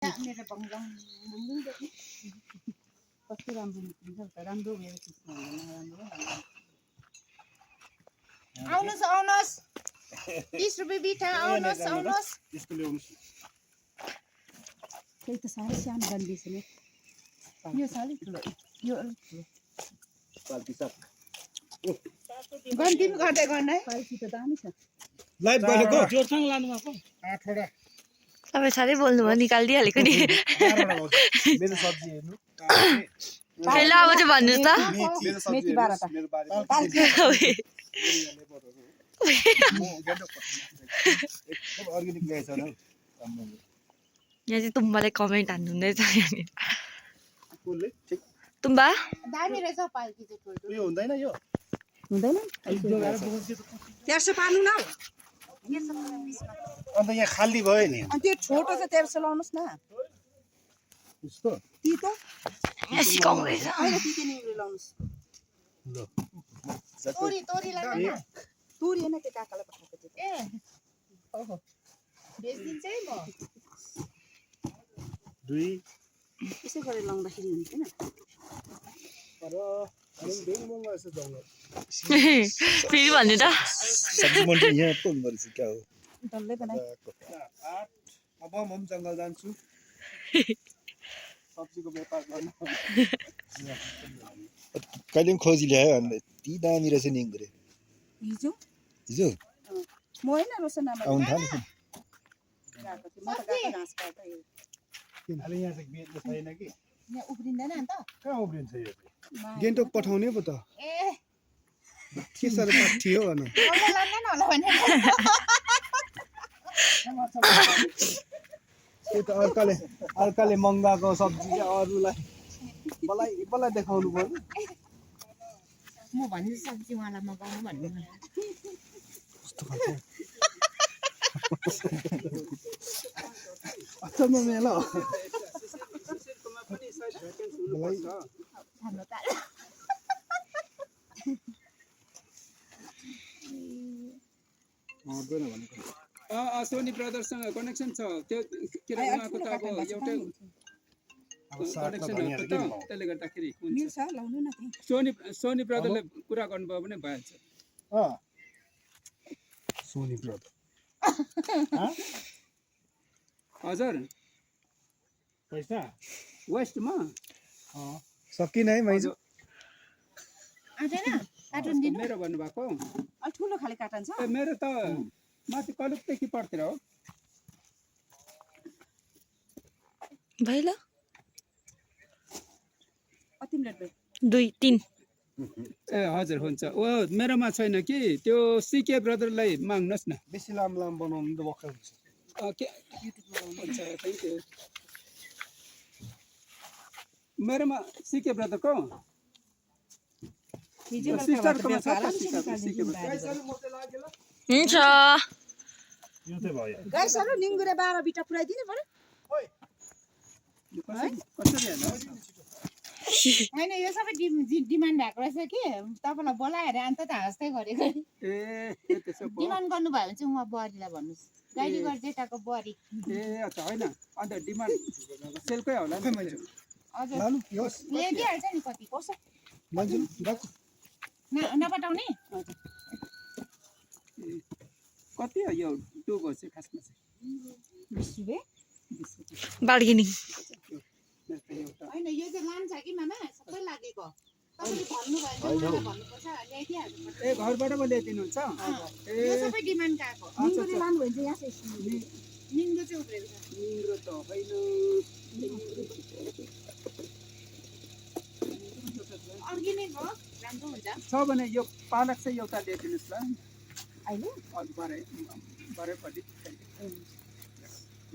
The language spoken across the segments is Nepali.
मेरो बङ्गम बुङ्गुङ देख्ने कस्तो राम्रो निस्किन्छ त राम्रो मेरो किस्म राम्रो आउनुस् आउनुस् 30 रुपैयाँ बिटा आउनुस् आउनुस् यसको ल्याउनुस् त्यही त साह्रै सानो बन्दिछ नि यो साह्रै ठुलो यो पाल्टी साग गन्तिम गर्दै गर्न है पाल्टी त दामी छ लाइभ गरेको जोरसँग लानु भएको 8 वटा तपाईं सारै बोल्नु भयो निकाल्दिहालेको नि मेरो सब्जी हेर्नु फेला अब चाहिँ भन्नुस् त मेरो सब्जी हेर्नुस् मेरो बारीमा एकदम अर्ग्यानिक ल्याएछ नि यहाँ चाहिँ तुम्बाले कमेन्ट हान्नुहुँदैछ यहाँनिर फुलले ठीक तुम्बा दामी रहेछ पाल्टी चाहिँ ठुलो यो हुँदैन यो हुँदैन तेर्सो पार्नु न अन्त यहाँ खाली भयो नि अनि त्यो छोटो चाहिँ तेर्सो लाउनुस् न यस्तो ती त सिकाउँदैछ अहिले ती चाहिँ निग्रो लाउनुस् ल तोरी लानु न तोरी हैन त्यो काकालाई पठाएको थियो ए ओहो बेच्दिन्छ है म 2 यसो गरेर लाउँदाखेरि हुन्थेन तर अनि धेरै महँगो छ जङ्गल फेरि भन्नु त सब्जी मन्डी यहाँ पो गरेछ क्या हो डल्लै बनाइ अब म पनि जङ्गल जान्छु सब्जीको व्यापार गर्न कहिले पनि खोजी ल्यायो अनि ती दामी रहेछ नि गरे हिजो हिजो म हैन रोशनामा आउनु थाल्यो गएको थिएँ म त गएको घाँस काट्दै किनभने यहाँ चाहिँ बेच्नु छैन कि यहाँ उब्रिँदैन नि त कहाँ उब्रिन्छ यो गेन्टोक पठाउने पो त ए के साह्रो पाठी हो भन लान्न होला भने त्यो त अर्काले मङ्गाएको सब्जी अरूलाई मलाई देखाउनु पर्यो म भन्छु सब्जी उहाँलाई मगाउनु भन्नु कस्तो खालको अचम्म मेला हो हाम्रो त सोनी ब्रदर्ससँग कनेक्सन छ त्यो के अरे उहाँको त अब एउटै कनेक्सन हो त त्यसले गर्दाखेरि मिल्छ लाउनु न सोनी ब्रदरले कुरा गर्नुभयो भने भइहाल्छ सोनी ब्रदर हजुर पैसा वेस्टमा सकिन है मैजो आँटेन कार्टुन दिनु मेरो भन्नुभएको अलि ठुलो खाले कार्टुन छ ए मेरो त माथि कलुकदेखि पढ्थेर हो भयो ल कति मिनट भयो 2 3 ए हजुर हुन्छ ओ मेरोमा छैन कि त्यो सिके ब्रदरलाई माग्नुहोस् न बेसी लामो बनाउनु त भक्कै हुन्छ के हुन्छ थ्याङ्क यू मेरोमा सिके ब्रदरको हिजो सिस्टरकोमा छ हुन्छ यो चाहिँ भयो गाईसहरु निङ्गुरे 12 बिटा पुराइदिनु पर्यो हैन यो सबै डिमान्ड भएको रहेछ कि तपाईलाई बोलाएर अन्त त हाँस्दै गरेको ए त्यसो भो डिमान्ड गर्नु भयो भने चाहिँ उहाँ बुहारीलाई भन्नुस् गाडी घर जेठाको बुहारी ए अच्छा हैन अन्त डिमान्ड सेलकै होला नि मैले हजुर लानु योस् ल्याइदिहाल्छ नि कति कसो मान्छे राख नपटाउने कति हो यो टुबो चाहिँ खासमा चाहिँ 20 रुपैयाँ बार्गेनिङ हैन यो चाहिँ लान्छ कि मामा सबै लागेको तपाईले भन्नु भयो भने मलाई भन्नुपर्छ ल्याइदिहाल्नु ए घरबाट पो ल्याइदिनुहुन्छ यो सबै डिमान्ड काको निङ्गुरे लानु भयो भने चाहिँ यहाँ निङ्गु चाहिँ उब्रेको छ निङ्ग्रो त होइन अर्ग्यानिक हो राम्रो हुन्छ छ भने यो पालक चाहिँ एउटा ल्याइदिनुहोस् ल अहिले भरेपट्टि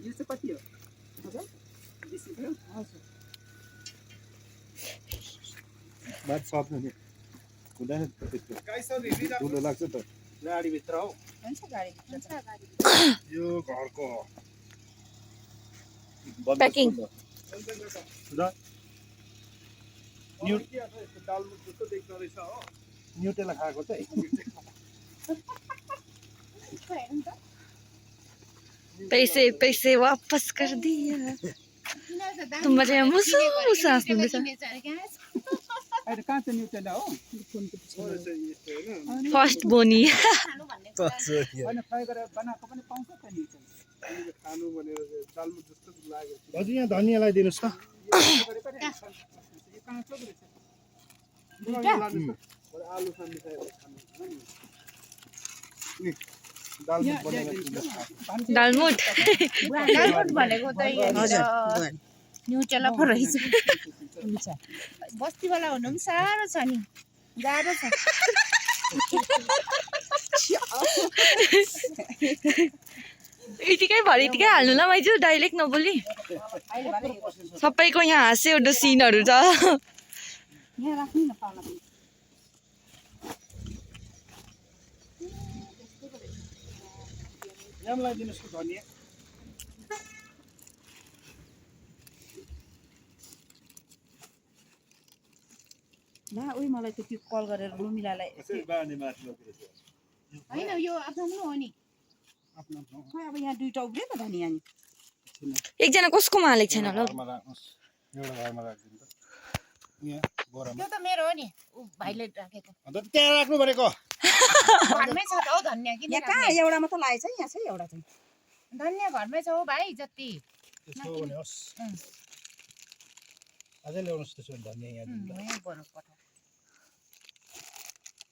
यो चाहिँ कति हो हजुर 20 रुपैयाँ हजुर बात सक्नु नि हुँदैन ठुलो लाग्छ त गाडीभित्र हौ हुन्छ गाडी हुन्छ गाडी यो घरको हो Packing. न्युटेला खाएको चाहिँ पैसे पैसे वापस कर दिया तुम्बा चाहिँ मुसु मुसु हाँस्नुहुँदैछ अहिले कहाँ छ न्युटेला हो फर्स्ट बोनी होइन फ्राई गरेर बनाएको पनि पाउँछ त न्युटेला खानु भनेर दालमुट जस्तो लाग्यो हजुर यहाँ धनिया लगाइदिनुहोस् त यो कहाँ छ रहेछ आलु खानु नि दालमुट बनाएर दालमुट दालमुट भनेको त न्युटेला पो रहेछ बस्तीवाला हुनु पनि साह्रो छ नि गाह्रो छ यतिकै भरे यतिकै हाल्नु ल माइजू डाइरेक्ट नबोली सबैको यहाँ हाँसे उठ्दो सिनहरू छ यहाँ राख्नु न पाउला पनि यहाँ लगाइदिनुहोस् त धनिया ला उही मलाई त त्यो कल गरेर रुमिलालाई होइन यो आफ्नो हो नि खै अब यहाँ दुईटा उब्रियो त धनिया नि एकजना कसकोमा हालेको छैन ल घरमा राख्नुहोस् एउटा घरमा राखिदिनु त यहाँ बोरामा त्यो त मेरो हो नि ऊ भाइले राखेको अन्त त्यहाँ राख्नु भनेको घरमै छ त हौ धनिया किन यहाँ कहाँ एउटा मात्र लागेको छ यहाँ छ एउटा चाहिँ धनिया घरमै छ हौ भाइ जति त्यसो हो भने होस् अझै ल्याउनुहोस् त्यसो भने धनिया यहाँ दिनु ल यहीँ बरु पठाऊ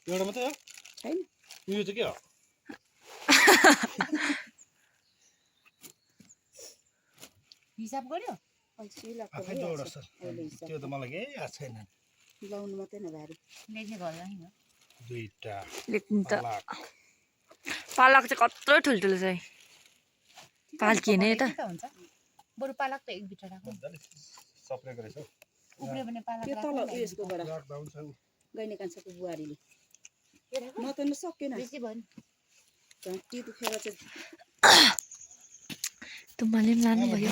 एउटा मात्रै हो छैन उयो चाहिँ के हो हिसाब गर्यो आफै जोड सर त्यो त मलाई केही याद छैन लाउनु मात्रै नभएर लेख्ने गर्दा नि दुईटा लेख्नु त पालक चाहिँ कत्रो ठुल्ठुलो छ पाल्किएन त के हुन्छ बरु पालक त एक बिटा राख्नु सप्रेको रहेछ हौ उब्रियो भने पालक त्यो तल उयसकोबाट राख्दा हुन्छ गैने कान्छाको बुहारीले म त नसकेन बेसी भयो नि त्यो दुखेर चाहिँ तुम्हाले पनि लानुभयो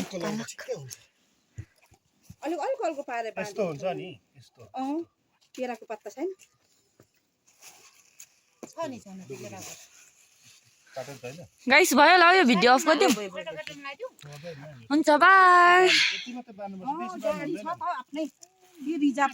अलिक अल्को पारेर यस्तो हुन्छ नि यस्तो केराको पत्ता छैन छ नि केराको काटेको छैन गाइस भयो होला यो भिडियो अफ गरिदिउँ काटेर लगाइदिउँ हुन्छ बाई यति मात्रै बार्नुपर्छ बेसी बार्नु हुँदैन आफ्नै रिजर्भ